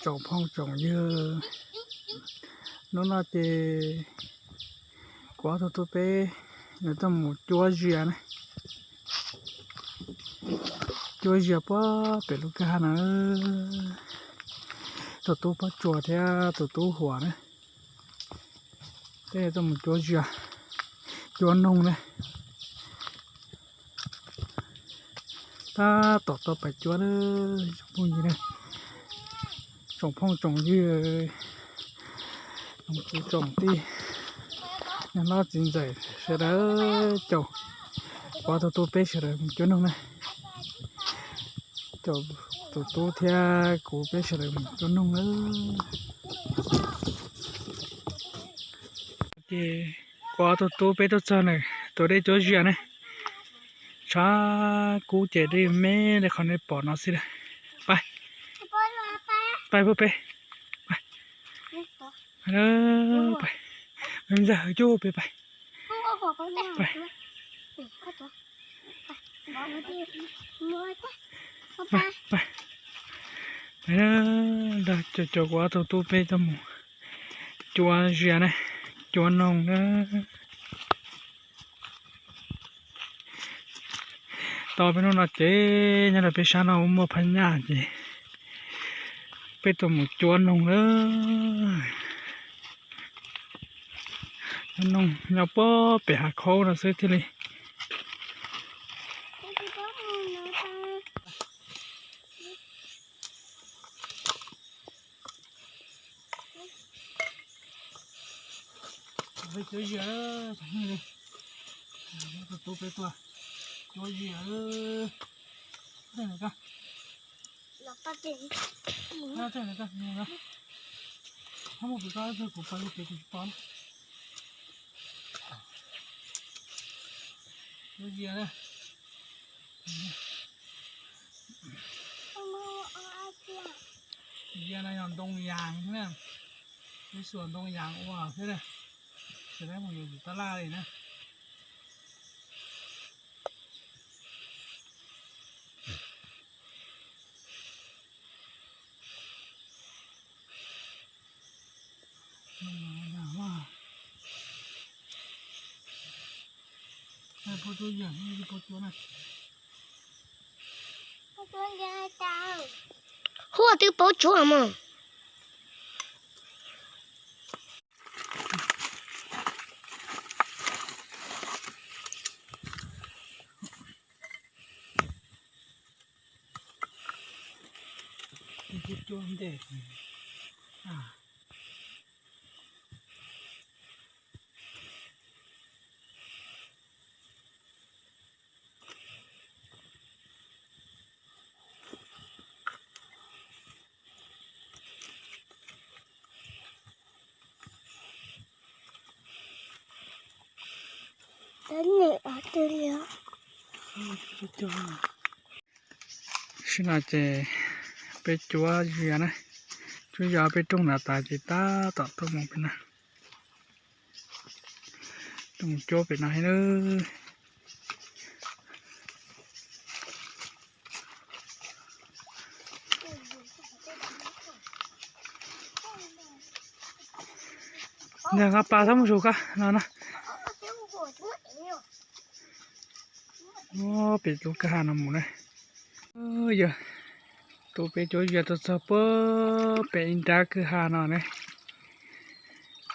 Tsoom phooj tsoom ywg, hnub no ces kuv ob tug tub peb yuav tuaj mus cuab zias na. Cuab zias puag pem lub kwj ha no, tus tub Pob Tsuas thiab tus tub Huam na. Peb yuav tuaj mus cuab zias, cuab noog na. Tab tom tau pais cuab na, tsoom phooj ywg, tsoom phooj tsoom ywg, tsoom kwv tsoom tij, niam hlob txiv ntxawm sawv daws, caum kuv ob tug tub peb sawv daws mus cuab noog na. Caum tus tub thiab kuv peb sawv daws mus cuab noog na. Ces kuv ob tug tub peb tuaj txog na, tuav dej cuab zias ne. Tshav kub ces dej me li qhov nej pom no xwb. Pais, pais puag pem, pais, pais, pais, pais, pais, pais, pais, pais, pais, nrog caum kuv ob tug tub peb tuaj mus cuab zias na, cuab noog na. Tau peb hnub no ces nyob rau peb sab no muaj phab nyaj ces peb tuaj mus cuab noog na. Cuab noog nyob puag pem hav khaub no xwb thiaj li. Peb cuab zias, tus tub peb tuaj cuab zias. Tej no, tej no, muaj pem ko, kuv pais lub pem kuv tsis pom. Cuab zias na. Zias no yog ntoo yas thiab na, peb xuas ntoo yas ua thiab na. Sawv daws mus yuav tab laj li na. Huaj twb paub tsuab mog. Tam sim no ces peb cuab zias na, cuab zias peb rooj nrad tas ces tab tom tuaj mus pem no. Tuaj mus cuab pem no thiab nawb. Nqa pas txhob mus zus koj no na. Pem lub kwj ha no mus na. Yog tus peb cuab zias tuaj txog puag pem ib nrab kwj ha no ne.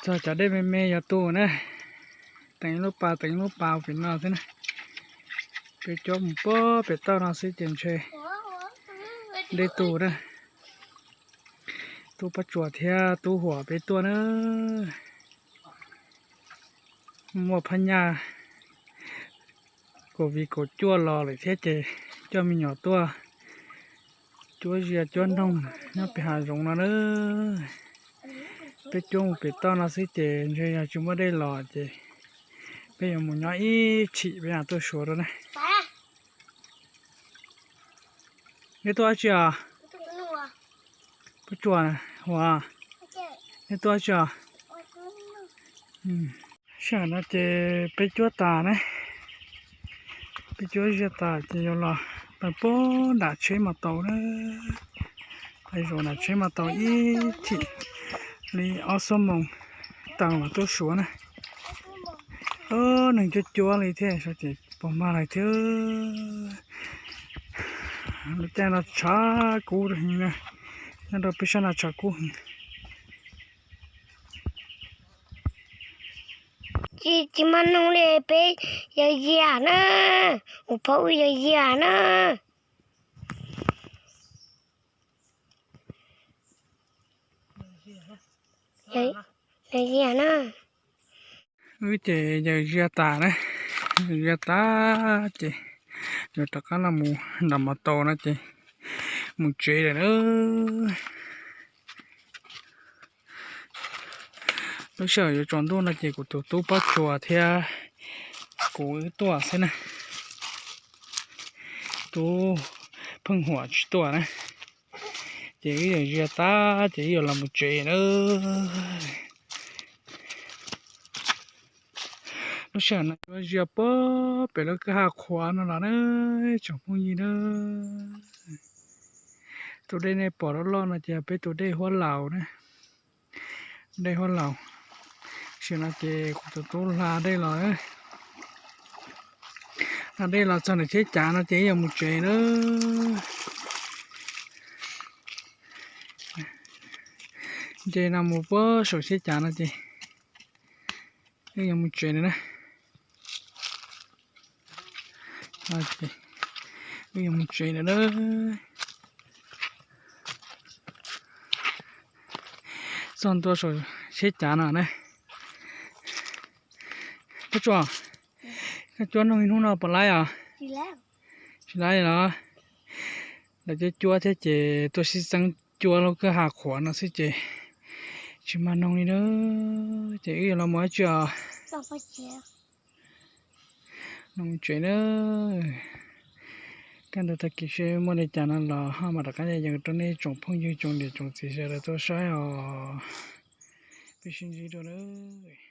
Txog cov dej me me yog tu na. Teem ib lub pas teem ib lub pas pem no xwb na. Peb cuab mus puag pem toj no xwb ces ntshe dej tu na. Tub Pob Tsuas thiab tub Huam peb tuaj na. Muaj phab nyaj kaum viv kaum cuaj los lawm thiab ces coj me nyuam tuaj cuab zias cuab noog nyob pem hav zoov no na. Peb cuab mus pem toj no xwb ces ntshe yog tsis muaj dej los ces peb yuav mus nyob ib chim peb mam tuaj suav rau na. Nej tuaj dab tsi os? Pob Tsuas, Huam, nej tuaj dab tsi os? Sij hawm no ces peb cuab tas ne, peb cuab zias tas ces yuav los pais puag nram tsheb mas tau na. Pais zaum nram tsheb mas tau ib thim li ob xuab moos taws mas tuaj Suav na. Neeg cuab cuab li thiab, ces puas mag lawm thiab. Lub caij no tshav kub heev na, nyob rau peb sab no tshav kub heev. Tsis, tsis mag noog li, peb yawg Yias na, kuv phob wb yawg Yias na. Yawg Yias na. Wb ces yawg Yias tas na, yawg Yias tas ces yuav rov qab los mus nram mos taus no ces mus tsev lawm na. Lub sij hawm yuav tsaus ntuj no ces kuv tus tub Pob Tsuas thiab kuv wb tuaj xwb na. Tub Pheej Huam tsis tuaj na. Ces wb yawg Yias tas ces wb yuav los mus tsev na. Lub sij hawm no yuav zia puag pem lub kwj ha qhuav no los na, tsoom phooj ywg na. Tus dej nej pom loj loj no ces peb tus dej Huab Laus na. Dej Huab Laus. Tam sim no ces kuv tus tub hla dej los, hla dej los txog ntawm Tsheb Cav no ces wb yuav mus tsev na. Ces no mus puag saum Tsheb Cav no ces wb yuav mus tsev na. Wb yuav mus tsev na. Txog ntua saum Tsheb Cav no na. Pob Tsuas, koj cuab noog ib hnub no puas laib os? Tsis laib los? Lawv cuab cuab thiab ces tuaj sib txeeb cuab lub kwj ha qhuav no xwb ces tsis mag noog li na. Ces wb yuav los mus dab tsi os? Los tsev na. Kaj ntug tag kis seb muaj li cas no los ho mam rov qab yees rau nej tsoom phooj ywg tsoom niam tsoom txiv sawv daws tau saib os. Peb sib ntsib dua nawb.